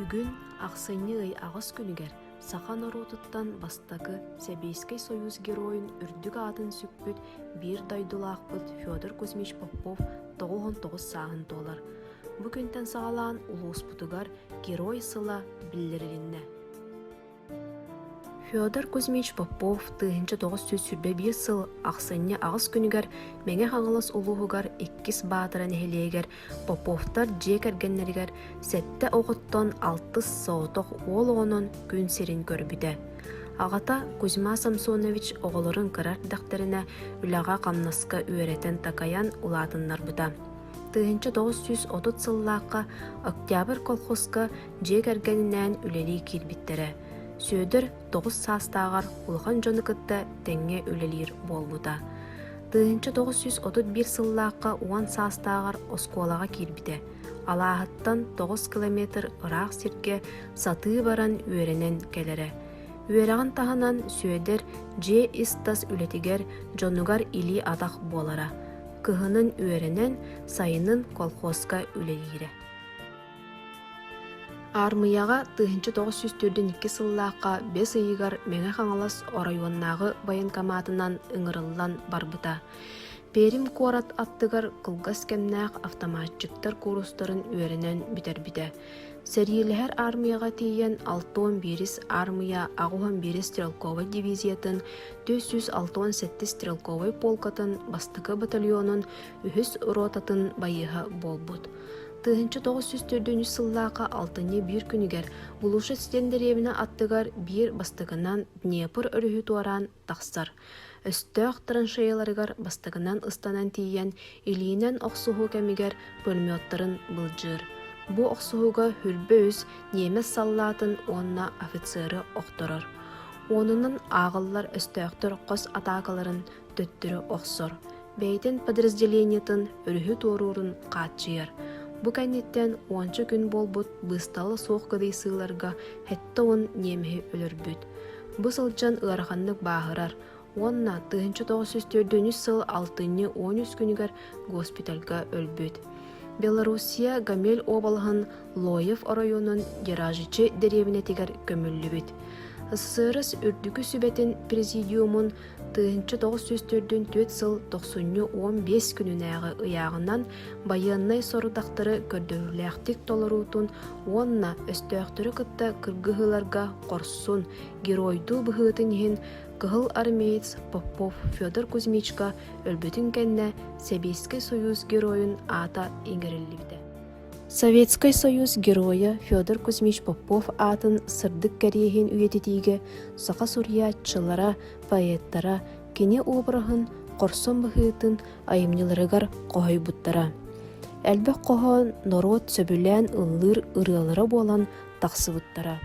Бүгүн, ахсынньы ый аҕыс күнүгэр, саха норуотуттан бастакы Сэбиэскэй Сойуус Геройун үрдүк аатын сүкпүт биир дойдулаахпыт Федор Кузьмич Попов 99 сааһын туолар. Бу күнтэн саҕалаан улууспутугар Герой сыла биллэрилиннэ. Федор Кузьмич Попов 1921 сыл ахсынньы аҕыс күнүгэр Мэҥэ Хаҥалас улууһугар Иккис Баатара нэһилиэгэр Поповтар дьиэ кэргэннэригэр сэттэ оҕоттон алтыс соҕотох уол оҕонон күн сирин көрбүтэ. Аҕата Кузьма Самсонович оҕолорун кыра эрдэхтэринэ үлэҕэ-хамнаска үөрэтэн-такайан улаатыннарбыта. 1930 сыллаахха Октябрь колхозка дьиэ кэргэнинээн үлэлии киирбиттэрэ. Сүөдэр тоҕус саастааҕар улахан дьону кытта тэҥҥэ үлэлиир буолбута. 1931 сыллаахха уон саастааҕар оскуолаҕа киирбитэ. Алааһыттан 9 километр ыраах сиргэ сатыы баран үөрэнэн кэлэрэ. Үөрэҕин таһынан Сүөдэр дьиэ ис-тас үлэтигэр дьонугар илии-атах буолара. Кыһынын үөрэнэн, сайынын колхозка үлэлиирэ. Аармыйаҕа 1942 сыллаахха бэс ыйыгар Мэҥэ Хаҥалас оройуоннааҕы военкоматынан ыҥырыллан барбыта. Пермь куорат аттыгар кылгас кэмнээх автоматчиктар куурустарын үөрэнэн бүтэрбитэ. Сэриилэһэр аармыйаҕа тиийэн 61-ис аармыйа 81 стрелковай дивизиятын 467 стрелковай полкатын бастакы батальонун үһүс ротатын байыаһа буолбут. 1904 сыллаахха алтынньы биир күнүгэр Глушец диэн дэриэбинэ аттыгар биир бастакынан Днепр өрүһү туораан тахсар. Өстөөх траншеяларыгар бастакынан ыстанан тиийэн, илиинэн охсуһуу кэмигэр пулеметтарын былдьыыр. Бу охсуһууга хүрбэ үс ньиэмэс саллаатын уонна офицеры охторор. Уонунан ааҕыллар өстөөхтөр хос атаакаларын төттөрү охсор. Бэйэтин подразделениетын өрүһү туоруурун хааччыйар. Бу кэнниттэн уонча күн буолбут быыстала суох кыдыйсыыларга 70 ньиэмэһи өлөрбүт. Бу сылдьан ыараханнык бааһырар уонна 1904 сыл алтынньы 13 күнүгэр госпитальга өлбүт. Белоруссия Гомель уобалаһын Лоев оройуонун Деражичи дэриэбинэтигэр көмүллүбүт. СССР Үрдүкү Сүбэтин Президиумун 1944 сыл тохсунньу 15 күнүнээҕи ыйааҕынан байыаннай сорудахтары көрдөрүүлээхтик толоруутун уонна өстөөхтөрү кытта кыргыһыыларга хорсун, геройдуу быһыытын иһин кыһыл армеец Попов Федор Кузьмичка өлбүтүн кэннэ Сэбиэскэй Союз Геройун аата иҥэриллибитэ. Советскай Союз Геройа Федор Кузьмич Попов аатын сырдык кэриэһин үйэтитиигэ саха суруйааччылара, поэттара кини обраһын, хорсун быһыытын айымньыларыгар хоһуйбуттара. Элбэх хоһоон норуот сөбүлээн ыллыыр ырыалара буолан тахсыбыттара.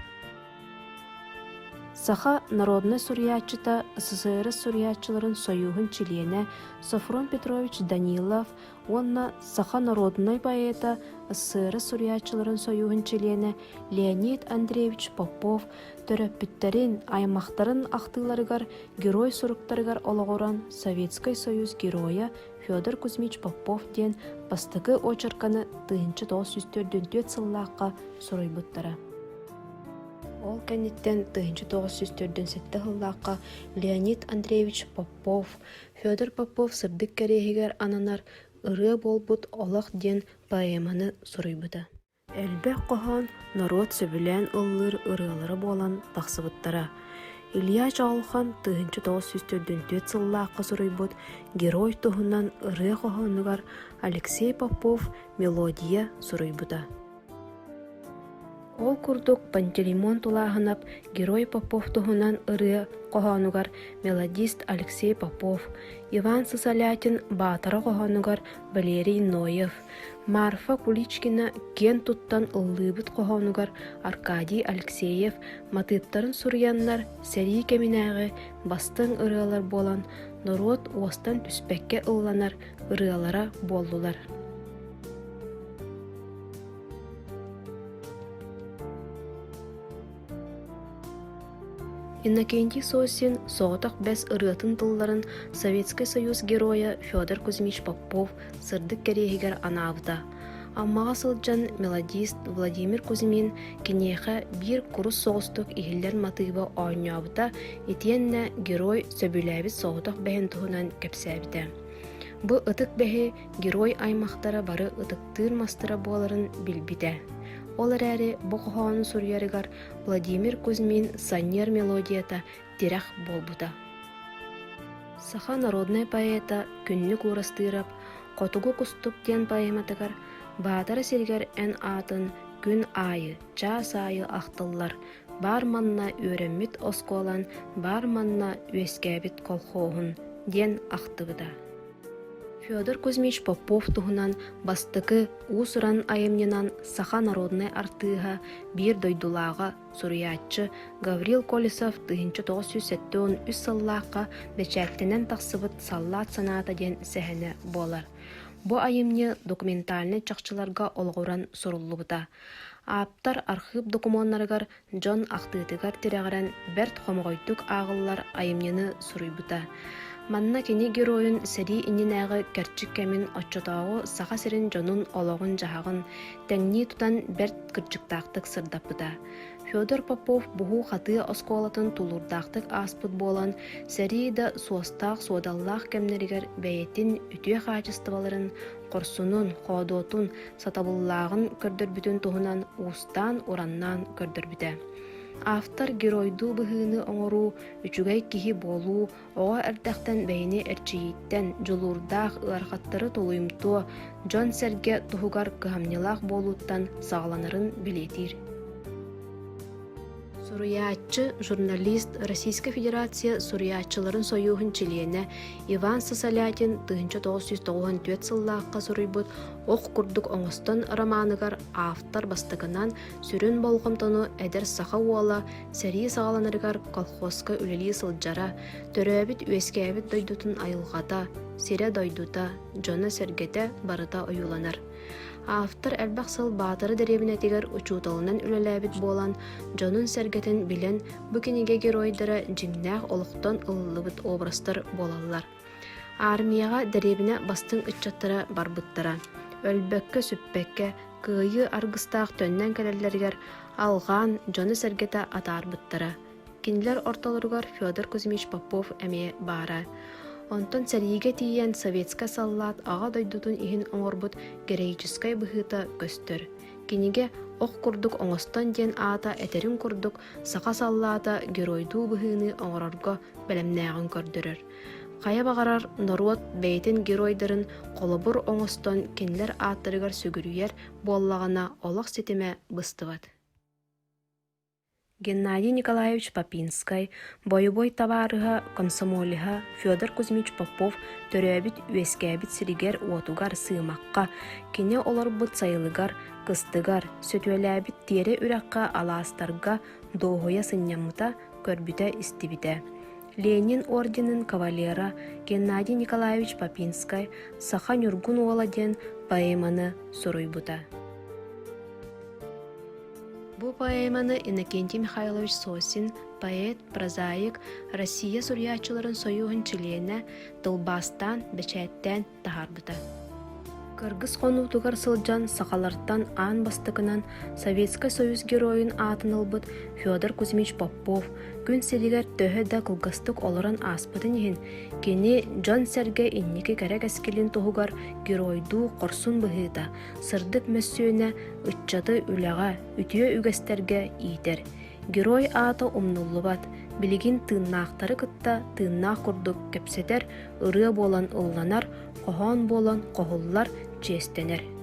Саха народнай суруйааччыта, СССР суруйааччыларын сойууһун чилиэнэ Софрон Петрович Данилов уонна саха норуодунай поэта, СССР суруйааччыларын сойууһун чилиэнэ Леонид Андреевич Попов төрөппүттэрин, аймахтарын ахтыыларыгар Герой суруктарыгар олоҕуран Советскай Союз Геройа Федор Кузьмич Попов диэн бастакы очерканы 1944 сыллаахха суруйбуттара. Ол кэнниттэн 1947 сыллаахха Леонид Андреевич Попов Федор Попов сырдык кэриэһигэр ананар «Ырыа буолбут олох» диэн поэманы суруйбута. Элбэх хоһоон норуот сөбүлээн ыллыыр ырыалара буолан тахсыбыттара. Илья Чаҕылхан 1944 сыллаахха суруйбут «Герой туһунан ырыа» хоһоонугар Алексей Попов мелодия суруйбута. Ол курдук Пантелеймон Тулааһынап Герой Попов туһунан ырыа хоһоонугар мелодист Алексей Попов, Иван Сысолятин Баатара хоһоонугар Валерий Ноев, Марфа Куличкина киэн туттан ыллыыбыт хоһоонугар Аркадий Алексеев матыыптарын суруйаннар сэрии кэминээҕи бастыҥ ырыалар буолан норуот уостан түспэккэ ылланар ырыалара буоллулар. Иннокентий Сосин соҕотох бэс ырыатын тылларын Советскай Союз Геройа Федор Кузьмич Попов сырдык кэриэһигэр анаабыта. Аммаҕа сылдьан мелодист Владимир Кузьмин киниэхэ биир курус соҕустук иһиллэр матыыба оонньообута итиэннэ герой сөбүлээбит соҕотох бэһин туһунан кэпсээбитэ. Бу ытык бэһи герой аймахтара бары ытыктыыр мастара буоларын билбитэ. Ол эрээри бу хоһоону суруйарыгар Владимир Кузьмин «Санньыар мелодията» тирэх буолбута. Саха народнай поэта Күннүк Уурастыырап «Хотугу кустук» диэн поэматыгар Баатара сиригэр эн аатын күн аайы, чаас аайы ахтыллар, баар манна үөрэммит оскуолан, баар манна үөскээбит колхоһун диэн ахтыбыта. Федор Кузьмич Попов туһунан бастакы уус-уран айымньынан саха народнай артыыһа, биир дойдулааҕа, суруйааччы Гаврил Колесов 1973 сыллаахха бэчээттэнэн тахсыбыт «Саллаат санаата» диэн сэһэнэ буолар. Бу айымньы документальнай чахчыларга олоҕуран суруллубута. Ааптар архыып докумуоннарыгар дьон ахтыытыгар тирэҕирэн бэрт хомоҕойдук ааҕыллар айымньыны суруйбута. Манна кини геройун сэрии иннинээҕи кэрчик кэмин оччотооҕу Саха сирин дьонун олоҕун-дьаһаҕын тэҥнии тутан бэрт кырдьыктаахтык сырдаппыта. Федор Попов буһуу-хатыы оскуолатын тулуурдаахтык ааспыт буолан, сэрии да суостаах-суодаллаах кэмнэригэр бэйэтин үтүө хаачыстыбаларын, хорсунун, хоодуотун, сатабыллааҕын көрдөрбүтүн туһунан уустаан-ураннаан көрдөрбүтэ. Автор геройдуу быһыыны оҥоруу, үчүгэй киһи буолуу, оҕо эрдэхтэн бэйэни эрчийииттэн, дьулуурдаах, ыарахаттары тулуйумтуо, дьон-сэргэ туһугар кыһамньылаах буолууттан саҕаланарын бэлиэтиир. Суруйааччы, журналист, Российскай Федерация суруйааччыларын сойууһун чилиэнэ Иван Сысолятин 1994 сыллаахха суруйбут «Ох курдук оҥостон» романыгар автор бастакынан сүрүн болҕомтону эдэр саха уола сэрии саҕаланарыгар колхозка үлэлии сылдьара, төрөөбүт-үөскээбит дойдутун айылҕата, сирэ-дойдута, дьоно-сэргэтэ барыта ойууланар. Автор элбэх сыл Баатара дэриэбинэтигэр учууталынан үлэлээбит буолан, дьонун-сэргэтин билэн, бу кинигэ геройдара дьиҥнээх олохтон ылыллыбыт образтар буолаллар. Армияҕа дэриэбинэ бастыҥ ыччаттара барбыттара. Өлбөккө-сүппэккэ, кыайыы аргыстаах төннөн кэлэллэригэр алҕаан, дьону-сэргэтэ атаарбыттара. Кинилэр ортолоругар Федор Кузьмич Попов эмиэ баара. Онтон сэриигэ тиийэн советскай саллаат Аҕа дойдутун иһин оҥорбут героическай быһыыта көстөр. Кинигэ «Ох курдук оҥостон» диэн аата этэрин курдук саха саллаата геройдуу быһыыны оҥорорго бэлэмнээҕин көрдөрөр. Хайа баҕарар норуот бэйэтин геройдарын холобур оҥостон кинилэр ааттарыгар сүгүрүйэр буоллаҕына олох ситимэ быстыбат. Геннадий Николаевич Папинскай, бойобуой табаарыһа, комсомолеһа Федор Кузьмич Попов төрөөбүт-үөскээбит сиригэр-уотугар Сыымахха, кини олорбут сайылыгар, кыстыгар, сөтүөлээбит Тиэрэ үрэххэ алаастарга дуоһуйа сынньаммыта, көрбүтэ-истибитэ. Ленин орденын кавалера Геннадий Николаевич Папинскай «Саха Ньургун уола» диэн поэманы суруйбута. Бу поэманы Иннокентий Михайлович Сосин, поэт, прозаик, Россия суруйааччыларын сойууһун чилиэнэ, тылбаастаан, бэчээттээн таһаарбыта. Кыргыз хонуутугар сылдьан сахалартан аан бастакынан Советскай Союз Геройун аатын ылбыт Федор Кузьмич Попов күн сиригэр төһө да кылгастык олорон ааспытын иһин, кини дьон-сэргэ инники кэрэ кэскилин туһугар геройдуу хорсун быһыыта, сырдык мөссүөнэ ыччаты үлэҕэ, үтүө үгэстэргэ иитэр. Герой аата умнуллубат, билигин тыыннаахтары кытта тыыннаах курдук кэпсэтэр, ырыа буолан ылланар, хоһоон буолан хоһуллар, чиэстэнэр.